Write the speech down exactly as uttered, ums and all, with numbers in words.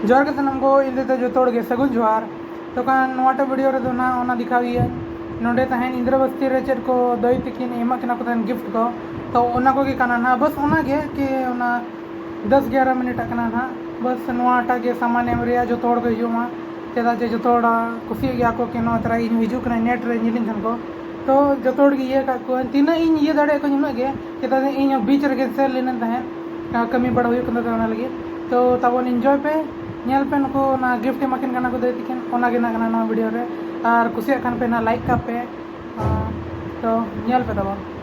ᱡᱚᱦᱟᱨ ᱜᱮ ᱥᱟᱱᱟᱢ ᱠᱚ, ᱤᱧ ᱫᱚ ᱡᱚᱛᱚ ᱦᱚᱲ ᱜᱮ ᱥᱟᱹᱜᱩᱱ ᱡᱚᱦᱟᱨ᱾ ᱛᱚ ᱠᱷᱟᱱ ᱱᱚᱣᱟᱴᱟᱜ ᱵᱷᱤᱰᱤᱭᱳ ᱨᱮᱫᱚ ᱱᱟᱦᱟᱜ ᱚᱱᱟ ᱫᱮᱠᱷᱟᱣ ᱜᱮᱭᱟ, ᱱᱚᱰᱮ ᱛᱟᱦᱮᱱ ᱤᱱᱫᱨᱟᱵᱚᱥᱛᱤ ᱨᱮ ᱪᱮᱫ ᱠᱚ ᱫᱟᱹᱭ ᱛᱟᱹᱠᱤᱱ ᱮᱢᱟᱜ ᱠᱤᱱᱟ ᱠᱚ ᱛᱟᱦᱮᱱ ᱜᱤᱯᱷᱴ ᱠᱚ, ᱛᱚ ᱚᱱᱟ ᱠᱚᱜᱮ ᱠᱟᱱᱟ ᱱᱟᱦᱟᱜ, ᱵᱟᱥ ᱚᱱᱟᱜᱮ ᱠᱤ ᱚᱱᱟ ᱫᱚᱥ ᱜᱮᱭᱟᱨᱟ ᱢᱤᱱᱤᱴ ᱟᱜ ᱠᱟᱱᱟ ᱱᱟᱦᱟᱜ᱾ ᱵᱟᱥ ᱱᱚᱣᱟᱴᱟᱜ ᱜᱮ ᱥᱟᱢᱟᱱ ᱮᱢ ᱨᱮᱭᱟᱜ ᱡᱚᱛᱚ ᱦᱚᱲ ᱠᱚ ᱦᱤᱡᱩᱜ ᱢᱟ, ᱪᱮᱫᱟᱜ ᱡᱮ ᱡᱚᱛᱚ ᱦᱚᱲ ᱠᱩᱥᱤᱭᱟᱜ ᱜᱮᱭᱟ ᱠᱚ ᱠᱤ ᱱᱚᱣᱟ ᱛᱟᱨᱟ ᱤᱧ ᱦᱤᱡᱩᱜ ᱠᱟᱱᱟ ᱱᱮᱴ ᱨᱮ ᱧᱮᱞᱤᱧ ᱠᱷᱟᱱ ᱠᱚ᱾ ᱛᱚ ᱡᱚᱛᱚ ᱦᱚᱲ ᱜᱮ ᱤᱭᱟᱹ ᱠᱟᱜ ᱠᱚᱣᱟ, ᱛᱤᱱᱟᱹᱜ ᱤᱧ ᱤᱭᱟᱹ ᱫᱟᱲᱮᱭᱟᱜ ᱠᱚᱣᱟ ᱩᱱᱟᱹᱜ ᱜᱮ, ᱪᱮᱫᱟᱜ ᱡᱮ ᱤᱧ ᱦᱚᱸ ᱵᱤᱪ ᱨᱮᱜᱮ ᱥᱮᱱ ᱞᱮᱱᱟᱧ ᱛᱟᱦᱮᱸᱫ, ᱠᱟᱹᱢᱤ ᱵᱟᱲᱟ ᱦᱩᱭᱩᱜ ᱠᱟᱱ ᱛᱟᱦᱮᱸᱫ ᱚᱱᱟ ᱞᱟᱹᱜᱤᱫ᱾ ᱛᱚ ᱛᱟᱵᱚᱱ ᱤᱱᱡᱚᱭ ᱯᱮ, ᱧᱮᱞ ᱯᱮ ᱱᱩᱠᱩ ᱚᱱᱟ ᱜᱤᱯᱷᱴ ᱮᱢᱟᱠᱤᱱ ᱠᱟᱱᱟ ᱠᱚ ᱫᱟᱹᱭ ᱛᱟᱹᱠᱤᱱ, ᱚᱱᱟ ᱜᱮ ᱱᱟᱜ ᱠᱟᱱᱟ ᱱᱚᱣᱟ ᱵᱷᱤᱰᱤᱭᱳ ᱨᱮ᱾ ᱟᱨ ᱠᱩᱥᱤᱭᱟᱜ ᱠᱷᱟᱱ ᱯᱮ ᱱᱟ ᱞᱟᱭᱤᱠ ᱠᱟᱜ ᱯᱮ᱾ ᱟᱨ ᱛᱚ ᱧᱮᱞ ᱯᱮ ᱛᱟᱵᱚᱱ᱾